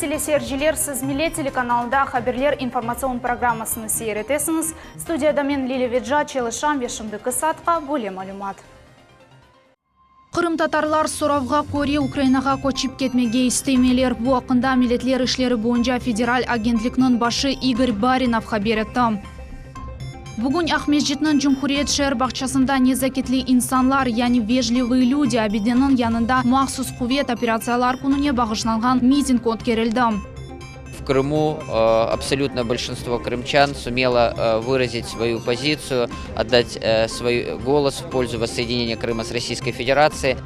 Teleseyirciler, siz Millet telekanalında Haberler informatsion programmasını seyir etesiñiz. Studiyada men, Lilâ Veca, çalışam ve şimdiki saatqa böyle malümat. Qırımtatarlar soravğa köre Ukrainağa köçip ketmege istemeyler. Bu aqqında Milletler işleri boyunca federal agentlikniñ başı İgor Barinov haber etti. Bugün Aqmescitniñ Cumhuriyet şeer bağçasında Nezaketli insanlar, yani Vejlivıye lüdi abideniñ yanında Mahsus quvet operatsiyalar kününe bağışlanğan miting ötkerildi. В Крыму абсолютное большинство крымчан сумело выразить свою позицию, отдать свой голос в пользу воссоединения Крыма с Российской Федерацией.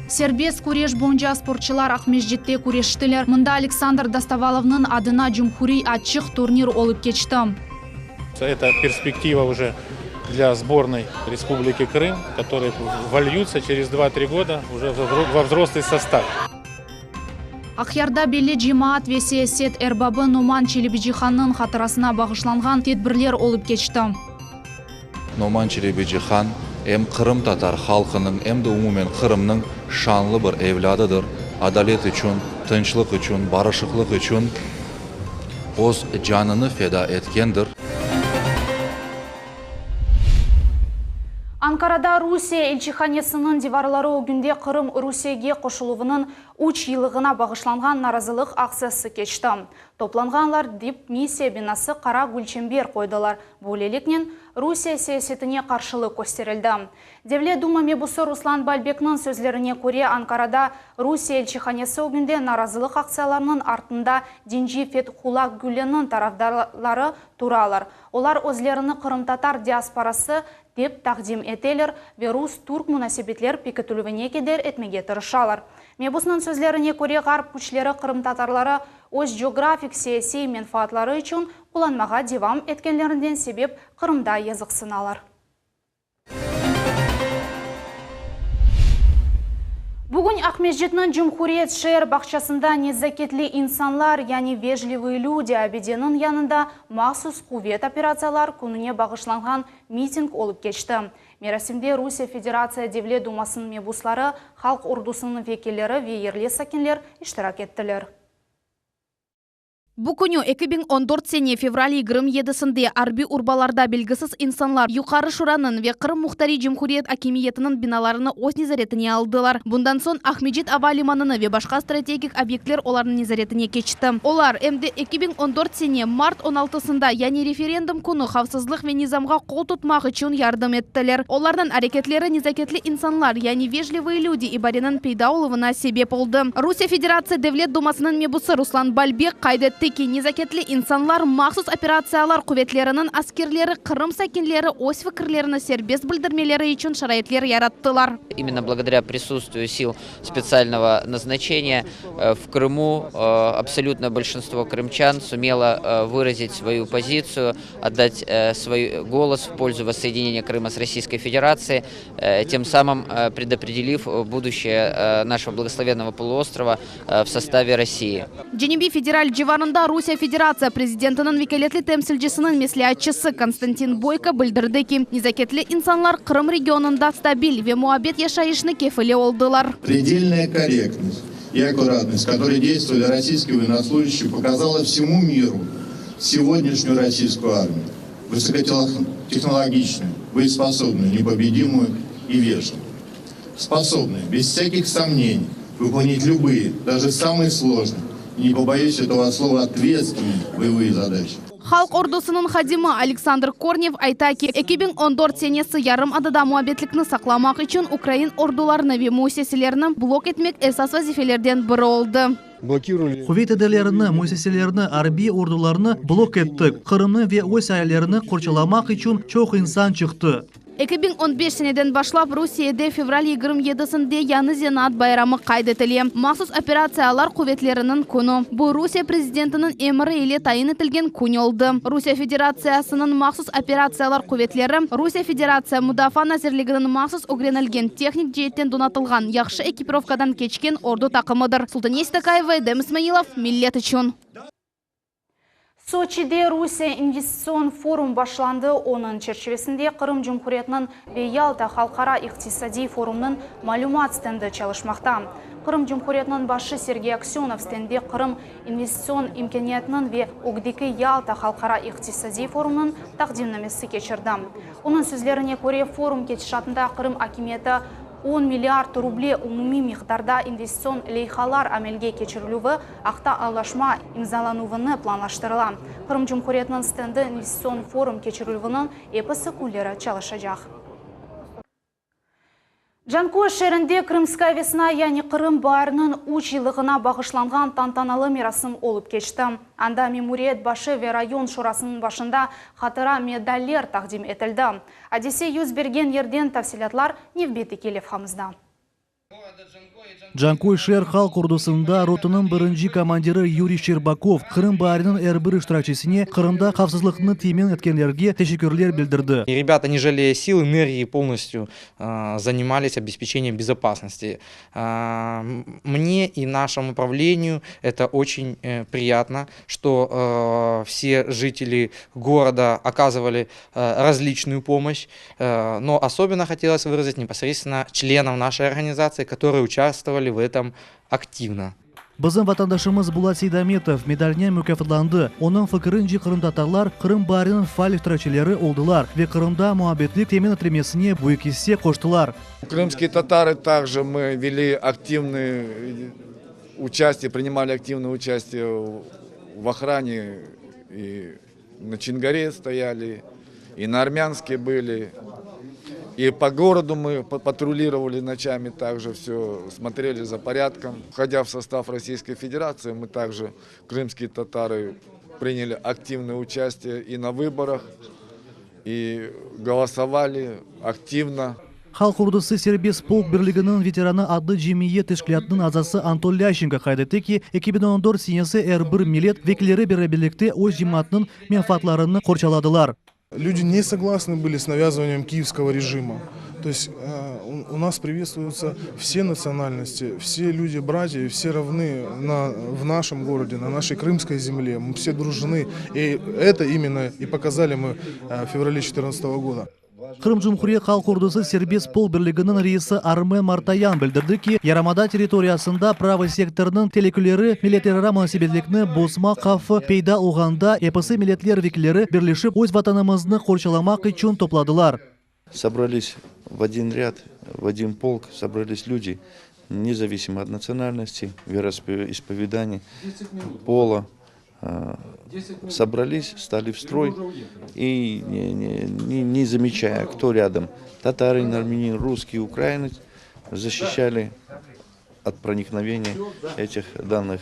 Serbest küreş boyunca sportçılar Aqmescitte küreştiler. Mında Aleksandr Dostovalovnıñ adına cumhuriy açıq turnir olıp keçti. Это перспектива уже для сборной Республики Крым, которые вольются через два-три года уже во взрослый состав. Aqyarda belli cemaat ve siyaset erbabı Noman Çelebicihannıñ hatırasına bağışlanğan tedbirler olıp keçti. Noman Çelebicihan em qırımtatar halqınıñ, em de umumen Qırımnıñ şanlı bir evlâdıdır. Adalet içün, tınçlıq içün, barışıqlıq içün öz canını feda etkendir. Ankarada Rusiye elçihanesiniñ divarları ögünde Qırım Rusiyege qoşuluvınıñ üç yıllığına bağışlanğan narazılıq aktsiyası keçti. Toplanğanlar dipmissiya binası qara gülçember qoydılar, böyleliknen, Rusiye siyasetine qarşılıq kösterildi. Devlet Duma mebusı Ruslan Balbekniñ sözlerine köre, Ankarada Rusiye elçihanesi ögünde narazılıq aktsiyalarınıñ artında dinci Fethullah Gülenniñ tarafdarları turalar. Olar özlerini qırımtatar diasporası dep taqdim eteler ve rus-türk munasebetler pekitilüvine keder etmege tırışalar. Mebusnıñ sözlerine köre, ğarp küçleri qırımtatarları öz coğrafik-siyasiy menfaatları içün qullanmağa devam etkenlerinden sebep Qırımda yazıqsınalar. Bugün Aqmescitniñ Cumhuriyet şeer bağçasında Nezaketli insanlar, yani Vejlivıye lüdi abideniñ yanında mahsus quvet operatsiyalar kününe bağışlanğan miting olıp keçti. Merasimde Rusiye Federatsiya Devlet Dumasınıñ mebusları, halq ordusınıñ vekilleri ve yerli sakinler iştirak ettiler. Bu künü, 2014 sene fevral 27-sinde, arbiy urbalarda belgisiz insanlar Yuqarı Şuranıñ ve Qırım Muhtariy Cumhuriyet akimiyetiniñ binalarını öz nezaretine aldılar. Bundan soñ Aqmecit ava limanını ve başqa strategik obyektler olarnıñ nezaretine keçti. Olar, em de 2014 sene mart on altısında, yani referendum künü havfsızlıq ve nizamğa qol tutmaq içün yardım ettiler. Olarnıñ areketleri nezaketli insanlar, yani vejlivıye lüdi ibareniñ peyda oluvına sebep oldı. Rusiye Federatsiya Devlet Dumasınıñ mebusı Ruslan Balbek qayd etti ki, nezaketli insanlar mahsus operatsiyalar quvetleriniñ askerleri Qırım sakinleri öz fikirlerini serbest bildirmeleri içün şaraitler yarattılar. Именно благодаря присутствию сил специального назначения в Крыму абсолютное большинство крымчан сумело выразить свою позицию, отдать свой голос в пользу воссоединения Крыма с Российской Федерацией, тем самым предопределив будущее нашего благословенного полуострова в составе России. Cenübiy federal civarında Rusiye Federatsiya prezidentiniñ vekâletli temsilcisiniñ mesleatçısı Konstantin Boyko bildirdi ki, nezaketli insanlar Qırım regionında stabil ve muabbet yaşayışnı kefili oldılar. Predelnaya korrektnost и akkuratnost, kotorой deystvovali rossiyskiye voennoslujashchiye, pokazala vsemu miru segodnyashnyuyu rossiyskuyu armiyu, vısokotehnologiçnuyu, boesposobnuyu, nepobedimую и vejlivuyu. Sposobnuyu, bez vsâkih somneniy, vypolnit lübıye, daje samıye slojnıye, i ne poboyüs etogo slova, otvetstvenıye boevıye zadaçi. Halq ordusınıñ hadimi Aleksandr Kornev ayta ki, 2014 senesi yarımadada muabbetlikni saqlamaq içün ukrain ordularını ve müesseselerini blok etmek esas vazifelerden biri oldı. Quvet idarelerini, müesseselerini, arbiy ordularnı blok ettik. Qırımnı ve öz ailelerini qorçalamaq içün çoq insan çıqtı. 2015 seneden başlap Rusiyede fevral 27-sinde yañı zenaat bayramı qayd etile, Mahsus operatsiyalar quvetleriniñ künü. Bu Rusiye prezidentiniñ emri ile tayin etilgen kün oldı. Rusiye Federatsiyasınıñ Mahsus operatsiyalar quvetleri, Rusiye Federatsiya Mudafaa nazirliginiñ mahsus ögrenilgen, tehnik ceetten donatılğan, yahşı ekipirovkadan keçken ordu taqımıdır. Sultaniye Seytakayeva, Edem İsmailov, Millet içün. Soçide Rusiye investitsion forum başlandı. Onıñ çerçivesinde Qırım Cumhuriyetiniñ ve Yalta halqara iqtisadiy forumnıñ malümat stendi çalışmaqta. Qırım Cumhuriyetiniñ başı Sergey Aksönov stendde Qırım investitsion imkâniyatınıñ ve ögdeki Yalta halqara iqtisadiy forumınıñ taqdimnamesi keçirdi. Onıñ sözlerine köre, forum ketişatında Qırım akimiyeti on milliard ruble umumiy miqdarda investitsion leyhalar amelge keçirilüvi aqta añlaşma imzalanuvını planlaştırıla. Qırım Cumhuriyetiniñ stendi investitsion forum keçirilüviniñ episi künleri çalışacaq. Canköy şeerinde Krımskaya vesna, yani Qırım baariniñ üç yıllığına bağışlanğan tantanalı merasim olıp keçti. Anda memuriyet başı ve rayon şurasınıñ başında hatıra medaller taqdim etildi. Adise yüz bergen yerden tafsilâtlar nevbetteki levhamızda. Canköy şeer halq ordusında rotanıñ birinci komandiri Yuriy Şçerbakov Qırım baariniñ er bir iştirakçisine Qırımda havfsızlıqnı temin etkenlerge teşekkürler bildirdi. Ребята, не жалея сил, энергии, полностью занимались обеспечением безопасности. Мне и нашему управлению это очень приятно, что все жители города оказывали различную помощь, но особенно хотелось выразить непосредственно членам нашей организации, которые участвовали в этом активно. Bizim vatandaşımız Bulat Seydametov medalnen mukâfatlandı. Onıñ fikirince, qırımtatarlar Qırım baariniñ faal iştirakçileri oldılar ve Qırımda muabbetlik temin etilmesine büyük isse qoştılar. Крымские татары также мы вели активное участие, принимали активное участие в охране и на Чонгаре стояли, и на Армянске были. И по городу мы патрулировали ночами также все, смотрели за порядком. Входя в состав Российской Федерации, мы также, крымские татары, приняли активное участие и на выборах, и голосовали активно. Halq ordusı serbest polk birliginiñ veteranı adlı cemiyet teşkilâtınıñ azası Anton Lâşenko qayd etti ki, 2014 senesi er bir millet vekilleri beraberlikte öz cemaatınıñ menfaatlarını qorçaladılar. Люди не согласны были с навязыванием киевского режима. То есть у нас приветствуются все национальности, все люди братья, все равны в нашем городе, на нашей крымской земле. Мы все дружны. И это именно и показали мы в феврале 2014 года. Qırım Cumhuriyet Halq ordusı serbest polk birliginiñ reisi Armen Martayan bildirdi ki, yarımada territoriyasında Pravıy sektornıñ telükeleri milletlerara munasebetlikni bozmaq havfı peyda olğanda episi milletler vekilleri birleşip öz vatanımıznı qorçalamaq içün topladılar. Собрались в один ряд, в один полк, собрались люди, независимо от национальности, вероисповедания, пола, собрались, стали в строй и, не, не, не замечая, кто рядом, татарин, армянин, русский, украинец, защищали от проникновения этих данных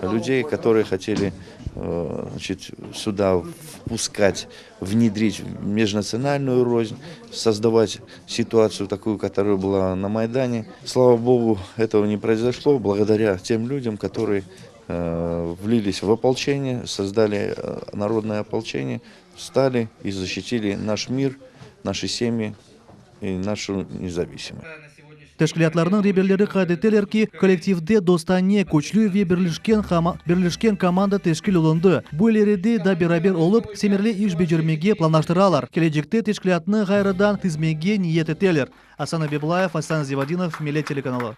людей, которые хотели значит, сюда впускать, внедрить межнациональную рознь, создавать ситуацию такую, которая была на Майдане. Слава Богу, этого не произошло благодаря тем людям, которые влились в ополчение, создали народное ополчение, встали и защитили наш мир, наши семьи и нашу независимость. Teşkilâtlarnıñ reberleri qayd ettiler ki, kollektivde dostane, küçlü ve birleşken komanda teşkil olundı. Bu ileride da beraber olıp, semereli iş becermege planlaştıralar. Kelecekte teşkilâtnı ğayrıdan tizmege niyet eteler. Asan Abiblayev, Asan Zivadinov, Millet telekanalı.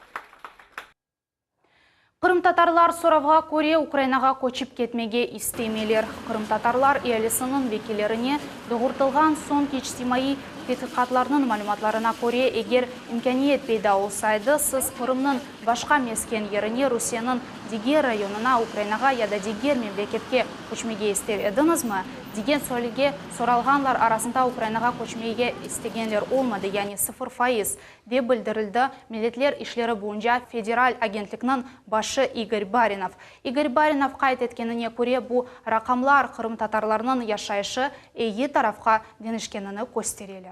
Qırımtatarlar soravğa köre Ukrainağa köçip ketmege istemeyler. Qırımtatarlar ealisiniñ vekillerine doğrultılğan soñki içtimaiy tedqiqatlarnıñ malümatlarına köre, eger imkâniyet peyda olsaydı, siz Qırımnıñ başqa mesken yerine, Rusiyeniñ diger rayonına, Ukrainağa ya da diger memleketke köçmege ister ediñizmi, degen sualge soralğanlar arasında Ukrainağa köçmege istegenler olmadı, yani 0%, dep bildirildi Milletler işleri boyunca federal agentlikniñ başı İgor Barinov. İgor Barinov qayd etkenine köre, bu raqamlar qırımtatarlarnıñ yaşayışı eyi tarafqa deñişkenini köstereler.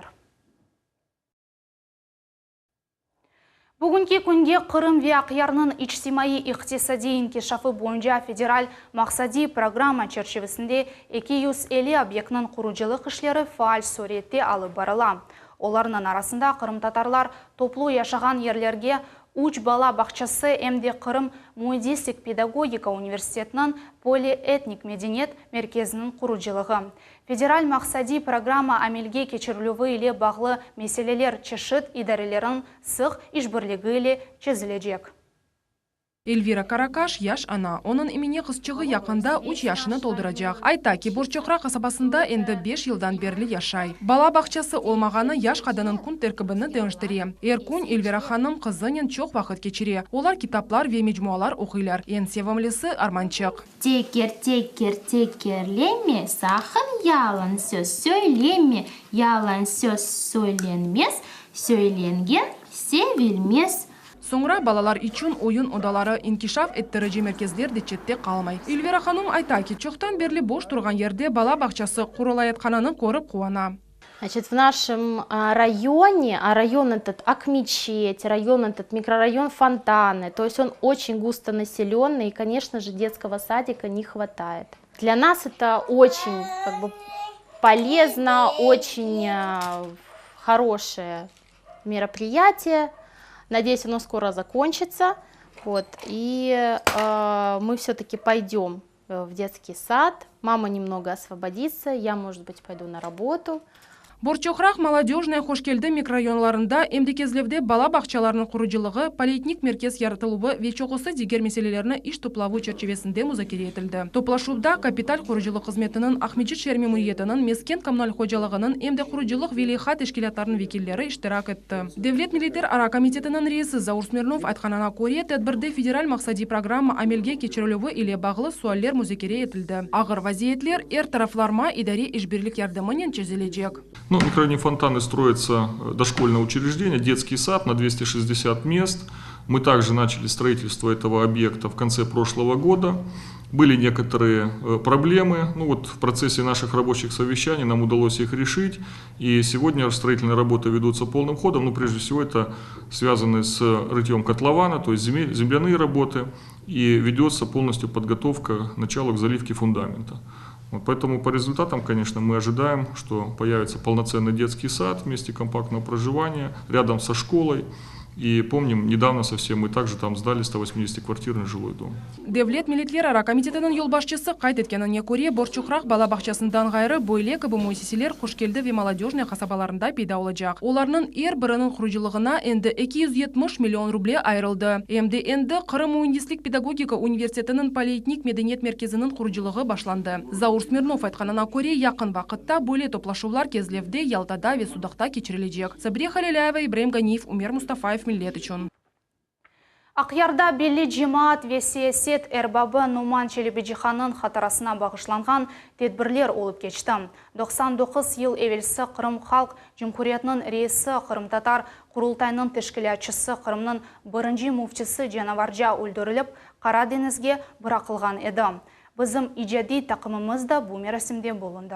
Bugünki künge Qırım ve Aqyarnıñ içtimaiy-iqtisadiy inkişafı boyunca federal maqsadiy programma çerçivesinde 250 obyektniñ qurucılıq işleri faal sürette alıp barıla. Olarnıñ arasında qırımtatarlar toplu yaşağan yerlerge üç bala bağçası em de Qırım müendislik pedagogika universitetiniñ polietnik medeniyet merkeziniñ qurucılığı. Federal maqsadiy programma amelge keçirilüvi ile bağlı meseleler çeşit idarelerniñ sıq işbirligi ile çezilecek. Elvira Karakaş, yaş ana. Onıñ Emine qızçığı yaqında üç yaşını tolduracaq. Ayta ki, Borçoqraq qasabasında endi beş yıldan berli yaşay. Bala bağçası olmağanı yaş qadınnıñ kün terkibini deñiştire. Er kün Elvira hanım qızınen çoq vaqıt keçire. Olar kitaplar ve mecmualar oquylar. Eñ sevimlisi, Armançıq. Teker, teker, tekerleme, saqın yalan söz söyleme, Yalan söz söylenmez, söylengen sevilmez. Soñra balalar içün oyun odaları, inkişaf ettirici merkezler de çette qalmay. Elvira hanım ayta ki, çoqtan berli boş turğan yerde bala bağçası qurulayatqanını körip quvana. Значит, в нашем районе, а район этот Акмечеть, район этот микрорайон Фонтаны, то есть он очень густонаселенный, и, конечно же, детского садика не хватает. Для нас это очень как бы, полезно, очень хорошее мероприятие. Надеюсь, оно скоро закончится. Вот, и э, мы все-таки пойдем в детский сад. Мама немного освободится, я, может быть, пойду на работу. Borçoqraq, Molodöjnoye, Hoşkeldi mikrorayonlarında, em de Kezlevde bala bağçalarınıñ qurucılığı, polietnik merkez yaratıluvı ve çoqusı diger meselelerni iş toplaşuvı çerçivesinde muzakere etildi. Toplaşuvda kapital qurucılıq hızmetiniñ, Aqmescit şeer memuriyetiniñ, mesken kommunal hocalığınıñ, em de qurucılıq ve leyha teşkilâtlarınıñ vekilleri iştirak etti. Devlet milletlerara komitetiniñ reisi Zaur Smirnov aytqanına köre, tedbirde federal maqsadiy programma amelge keçirilüvi ile bağlı sualler muzakere etildi. Ağır vaziyetler er taraflarma idare işbirlik yardımınen çezilecek. Ну, в микрорайоне Фонтаны строится дошкольное учреждение, детский сад на 260 мест. Мы также начали строительство этого объекта в конце прошлого года. Были некоторые проблемы. Ну вот в процессе наших рабочих совещаний нам удалось их решить. И сегодня строительные работы ведутся полным ходом. Ну, прежде всего, это связано с рытьем котлована, то есть земляные работы. И ведется полностью подготовка к началу к заливке фундамента. Вот поэтому по результатам, конечно, мы ожидаем, что появится полноценный детский сад в месте компактного проживания, рядом со школой. И помним, недавно совсем мы также там сдали 180-квартирный жилой дом. Devlet milletlerara komitetiniñ yolbaşçısı qayd etkenine köre, Borçoqraq bala bağçasından ğayrı böyle kibi müessiseler Hoşkeldi ve Molodöjnoye qasabalarında peyda olacaq. Olarnıñ er biriniñ qurucılığına endi 270 million ruble ayırıldı. Em de endi Qırım müendislik pedagogika universitetiniñ polietnik medeniyet merkeziniñ qurucılığı başlandı. Zaur Smirnov aytqanına köre, yaqın vaqıtta böyle toplaşuvlar Kezlevde, Yaltada ve Sudaqta keçirilecek. Sabriye Halilâyeva, İbraim Ganiyev, Ümer Mustafayev, Millet içün. Aqyarda belli cemaat ve siyaset erbabı Noman Çelebicihannıñ hatırasına bağışlanğan tedbirler olıp keçti. 99 yıl evelsi Qırım Halq Cumhuriyetiniñ reisi, Qırımtatar Qurultayınıñ teşkilâtçısı, Qırımnıñ birinci müftisi canavarca öldürilip, Qara deñizge bıraqılğan edi. Bizim icadiy taqımımız da bu merasimde bulundı.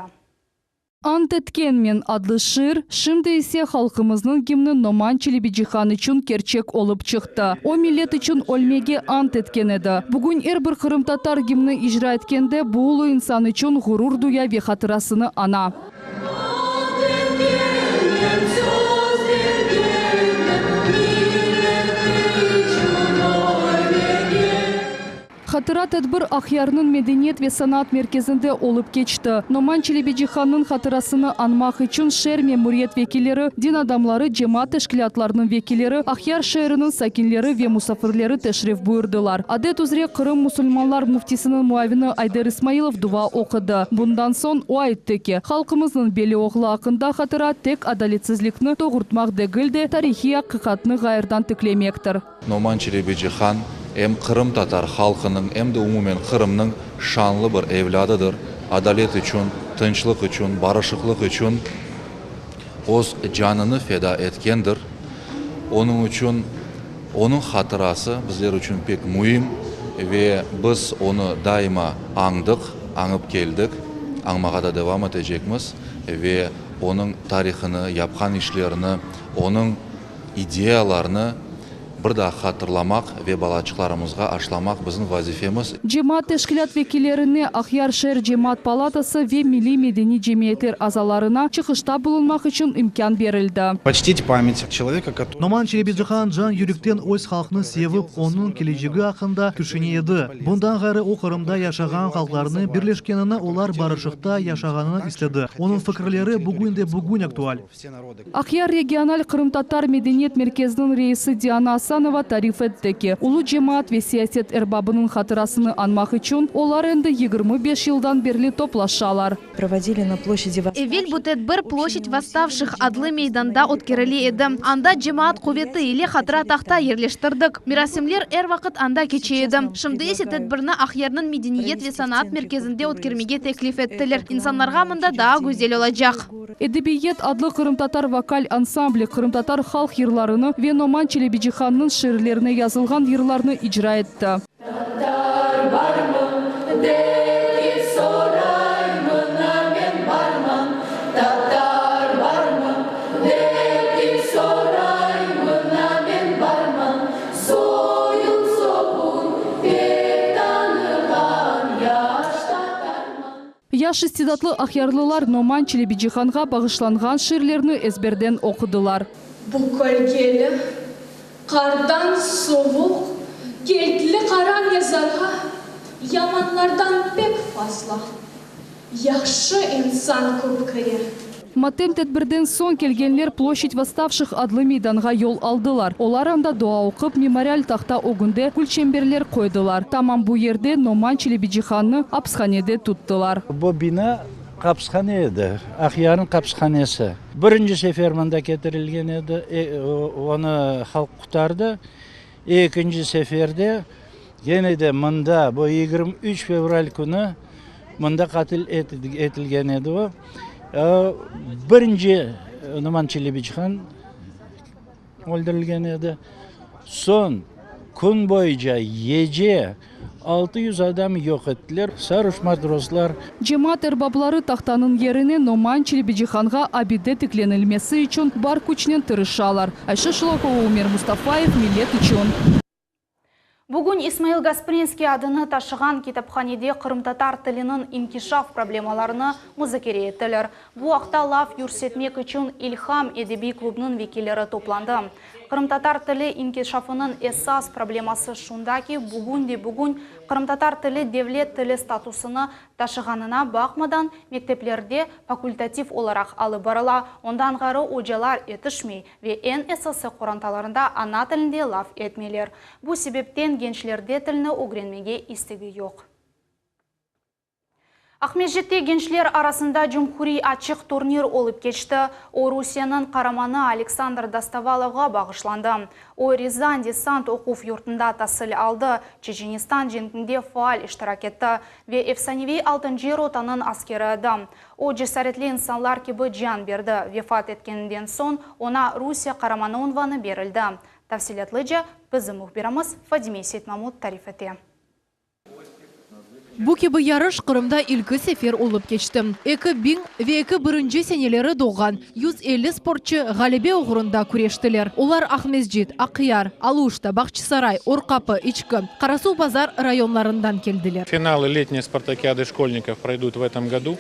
Ant etkenmen adlı şiir, şimdi ise halqımıznıñ gimni Noman Çelebicihan içün kerçek olıp çıqtı. O millet içün ölmege ant etken edi. Bugün er bir qırımtatar gimni icra etkende bu ulu insan içün ğurur duya ve hatırasını aña. Ant etkenmen, söz bergenmen, millet içün ölmege. Hatıra tedbir Aqyarnıñ medeniyet ve sanat merkezinde olıp keçti. Noman Çelebicihannıñ hatırasını añmaq içün şeer memuriyet vekilleri, din adamları, cemaat teşkilâtlarınıñ vekilleri, Aqyar şeeriniñ sakinleri ve musafirleri teşrif buyurdılar. Adet üzre Qırım musulmanlar müftisiniñ muavini Ayder İsmailov dua oqudı. Bundan soñ o ayttı ki, halqımıznıñ belli oğlu aqqında hatıra tek adaletsizlikni doğurtmaq degil de, tarihiy aqiqatnı ğayırdan tiklemektir. Noman Çelebicihan em qırımtatar halqınıñ, em de umumen Qırımnıñ şanlı bir evlâdıdır. Adalet içün, tınçlıq içün, barışıqlıq içün öz canını feda etkendir. Onıñ içün onıñ hatırası bizler içün pek müim ve biz onı daima añdıq, añıp keldik, añmağa da devam etecekmiz ve onıñ tarihını, yapqan işlerini, onıñ ideyalarını bir daa hatırlamaq ve balaçıqlarımızğa aşlamaq bizim vazifemiz. Cemaat teşkilât vekillerine, Aqyar şeer cemaat palatası ve milliy-medeniy cemiyetler azalarına çıqışta bulunmaq içün imkân berildi. Почтить память человека, который. Noman Çelebicihan can yürekten öz halqını sevip, onıñ kelecegi aqqında tüşüne edi. Bundan ğayrı, o Qırımda yaşağan halqlarnı birleşkenini, olar barışıqta yaşağanını istedi. Onıñ fikirleri bugün de bugün aktual. Aqyar regional qırımtatar medeniyet merkeziniñ reisi Diana Asan. Asanova tarif etti ki, ulu cemaat ve siyaset erbabınıñ hatırasını añmaq içün olar endi 25 yıldan berli toplaşalar. Provodili na ploşçadi Evel bu tedbir Ploşçad Vosstavşih adlı meydanda ötkerile edi. Anda cemaat quveti ile hatıra tahta yerleştirdik. Merasimler er vaqıt anda keçe edi. Şimdi ise tedbirni Aqyarnıñ medeniyet ve sanaat merkezinde ötkermege teklif ettiler. İnsanlarğa mında daa güzel olacaq. Edebiyet adlı qırımtatar vokal ansambli qırımtatar halq yırlarını ve Noman Çelebicihannıñ şiirlerine yazılğan yırlarnı icra etti. Tatar barmı dep soray mına men barman Tatar barmı dep soray mına men barman Soyun sopun pek tanığan yaş tatarman. Yaş istidatlı aqyarlılar Noman Çelebicihanğa bağışlanğan şiirlerni ezberden oqudılar. Bu kölgeli, qardan suvuq, keltli qara mezarğa yamanlardan pek fazla yahşı insan köp kire. Matem tedbirden soñ kelgenler Ploşçad Vosstavşih adlı meydanğa yol aldılar. Olar anda dua oqup, memorial tahta ögünde gülçemberler qoydılar. Tamam bu yerde Noman Çelebicihannı apishanede tuttılar. Bu bina qapishane edi, Aqyarnıñ qapishanesi. Birinci sefer mında ketirilgen edi, onı halq qurtardı. Ekinci seferde kene de mında, bu 23 fevral künü mında qatil etilgen edi o. Birinci Noman Çelebicihan öldürilgen edi. Soñ kün boyunca gece 600 adam yoq ettiler, saruş matroslar. Cemaat erbapları tahtanıñ yerine Noman Çelebicihanğa abide tiklenilmesi içün bar küçnen tırışalar. Ayşe Şulakova, Umer Mustafayev, Millet içün. Bugün İsmail Gasprinskiy adını taşığan kitaphanede qırımtatar tiliniñ inkişaf problemalarını muzakere ettiler. Bu aqta laf yürsetmek içün İlham edebiy klubnıñ vekilleri toplandı. Qırımtatar tili inkişafınıñ esas probleması şunda ki, bugün de bugün qırımtatar tili devlet tili statusını taşığanına baqmadan, mekteplerde fakultativ olaraq alıp barıla, ondan ğayrı ocalar yetişmey ve eñ esası qorantalarında ana tilinde laf etmeyler. Bu sebepten gençlerde tilni ögrenmege istegi yoq. Aqmescitte gençler arasında cumhuriy açıq turnir olıp keçti. O, Rusiyeniñ qaramanı Aleksandr Dostovalovğa bağışlandı. O, Râzan desant oquv yurtunda tasil aldı, Çeçenistan cenkinde faal iştirak etti ve efsaneviy altıncı rotanıñ askeri edi. O, cesaretli insanlar kibi can berdi. Vefat etkeninden soñ oña Rusiye qaramanı unvanı berildi. Tafsilâtlıca bizim mühbirimiz Fadime Seytmamut tarif ete. Bu kibi yarış Qırımda ilki sefer olıp keçti. 2000 ve eki birinci seneleri doğğan 150 sportçı ğalebe oğrunda küreştiler. Olar Aqmescit, Aqyar, Aluşta, Bağçasaray, Orqapı, İçki, Qarasuvbazar rayonlarından keldiler. Финалы летней спартакиады школьников пройдут в этом году.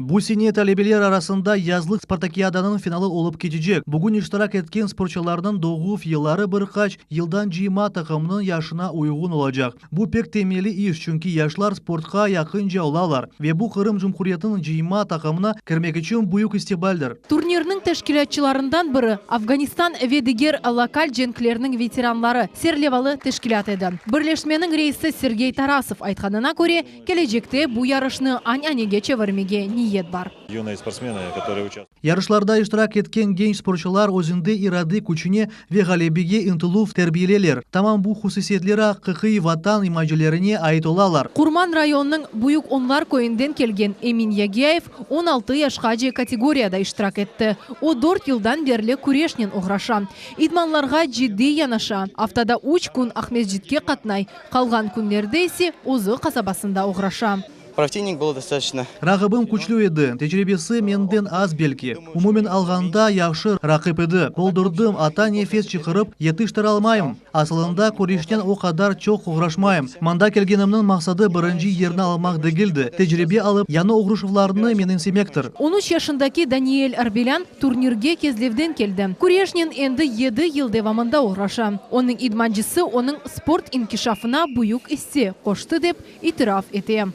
Bu sene talebeler arasında yazlıq spartakiadanıñ finalı olıp keçecek. Bugün iştirak etken sportçularnıñ doğuv yılları bir qaç yıldan cıyma taqımnıñ yaşına uyğun olacaq. Bu pek temelli iş, çünki yaşlar sportqa yaqınca olalar ve bu Qırım Cumhuriyetiniñ cıyma taqımına kirmek içün büyük istiqbaldir. Turnirniñ teşkilâtçılarından biri Afganistan ve diger lokal cenklerniñ veteranları serlevalı teşkilât edi. Birleşmeniñ reisi Sergey Tarasov aytqanına köre, kelecekte bu yarışnı ananege çevirmege niyet bar. Юные спортсмены, которые участвуют. Yarışlarda iştirak etken genç sportçular özünde irade küçüne ve ğalebege ıntıluv terbiyeleyler. Tamam bu hususiyetleri aqiqiy Vatan imayecilerine ait olalar. Qurman rayonınıñ Büyük Onlar köyünden kelgen Emin Yagyayev 16 yaşqace kategoriyada iştirak etti. O, dört yıldan berli küreşnen oğraşa. İdmanlarğa ciddiy yanaşa. Aftada üç kün Aqmescitke qatnay, qalğan künlerde ise özü qasabasında oğraşa. Противник был достаточно. Raqibim küçlü edi, tecribesi menden az belki. Umumen alğanda yahşı raqip edi. Boldurdım, atta nefes çıqarıp yetiştiralmayım. Asılında küreşnen o qadar çoq oğraşmayım. Mında kelgenimniñ maqsadı birinci yerni almaq degil de, tecribe alıp, yañı oğraşuvlarnı menimsemektir. 13 yaşındaki Daniel Arbelân turnirge Kezlevden keldi. Küreşnen endi yedi yıl devamında oğraşa. Onıñ idmancısı onıñ sport inkişafına büyük isse qoştı dep itiraf ete.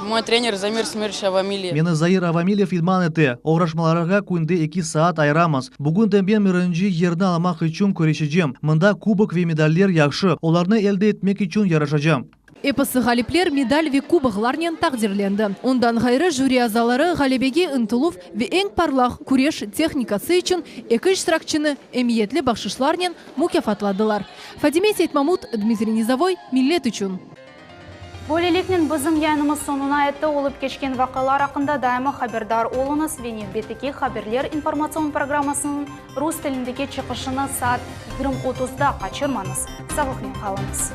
Мой тренер Замир Смирович Авамилиев. Meni Zair Avamilyev idman ete. Oğraşmalarğa künde eki saat ayıramız. Bugün de men birinci yerni almaq içün küreşecem. Mında kubok ve medaller yahşı, olarnı elde etmek içün yarışacam. Episi ğalipler medal ve kuboklarnen taqdirlendi. Ondan ğayrı jüri azaları ğalebege ıntıluv ve eñ parlaq küreş tehnikası içün eki iştirakçini emiyetli bahşışlarnen mukâfatladılar. Fadime Seytmamut, Dmitriy Nizovoy, Millet içün. Böyleliknen bizim yayınımız soñuna yetti. Olıp keçken vaqialar aqqında daima haberdar oluñız ve nevbetteki Haberler informatsion programmasınıñ rus tilindeki çıqışını saat 20:30da qaçırmañız. Sağlıqnen qalıñız.